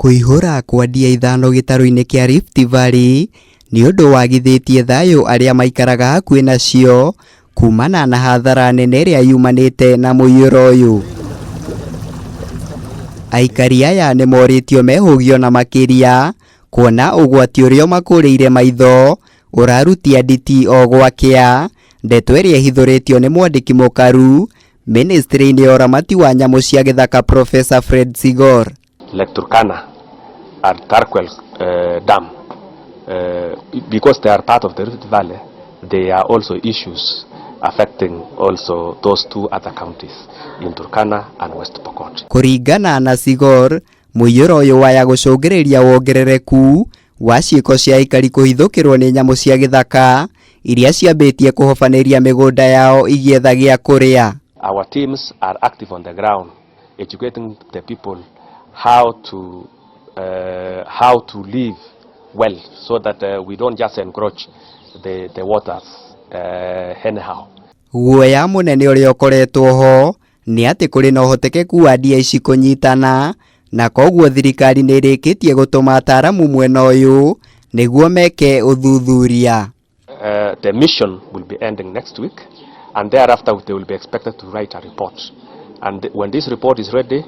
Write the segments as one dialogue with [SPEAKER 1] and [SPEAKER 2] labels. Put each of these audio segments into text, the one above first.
[SPEAKER 1] Kũihũra kwa ndia ithano gĩtarũ-inĩ kĩa Rift Valley nĩ ũndũ wagithĩtie thayũ arĩa maikaraga hakuhĩ nacio kumana na hathara nene ĩrĩa yumanĩte na mũiyũro ũyũ. Aikari aya nĩ morĩtio mehũgio na makĩria kuona ũgwati ũrĩa ũmakũrĩire maitho ũrarutia nditi o gwakĩa, ndeto ĩrĩa ĩhithũrĩtio nĩ mwandĩki mũkaru Ministry-inĩ ya ũramati wa nyamũ cia gĩthaka Professor Fred Sigor.
[SPEAKER 2] Lake Turkana and Turkwel Dam, because they are part of the Rift Valley, they are also issues affecting also those two other counties in Turkana and West Pokot.
[SPEAKER 1] Kũringana na Sigor, mũiyũro ũyũ waya gũcũngĩrĩria wongerereku wa ciĩko cia aikari kũhithũkĩrwo nĩ nyamũ cia gĩthaka iria ciambĩtie kũhobanĩria mĩgũnda yao igĩetha gĩa kũrĩa.
[SPEAKER 2] Our teams are active on the ground, educating the people how to live well, so that we don't just encroach the waters anyhow.
[SPEAKER 1] Guoya mũnene ũrĩa ũkoretwo ho nĩ atĩ kũrĩ na ũhotekeku wa ndia ici kũnyitana na koguo thirikari nĩ ĩrĩkĩtie gũtũma ataaramu mwena ũyũ nĩguo meke ũthuthuria.
[SPEAKER 2] The mission will be ending next week, and thereafter they will be expected to write a report. And when this report is ready,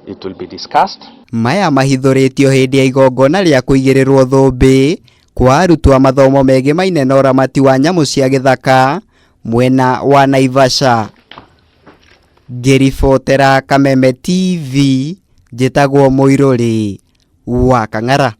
[SPEAKER 2] it will be discussed.
[SPEAKER 1] Maya mahithũrĩtio hĩndĩ ya igongona rĩa kũigĩrĩrwo thũmbĩ kwa arutwo a mathomo megemaine na ũramati wa nyamũ cia gĩthaka mwena wa Naivasha. Ngĩribotera Kameme TV, njĩtagwo Mũirũrĩ wa Kang'ara.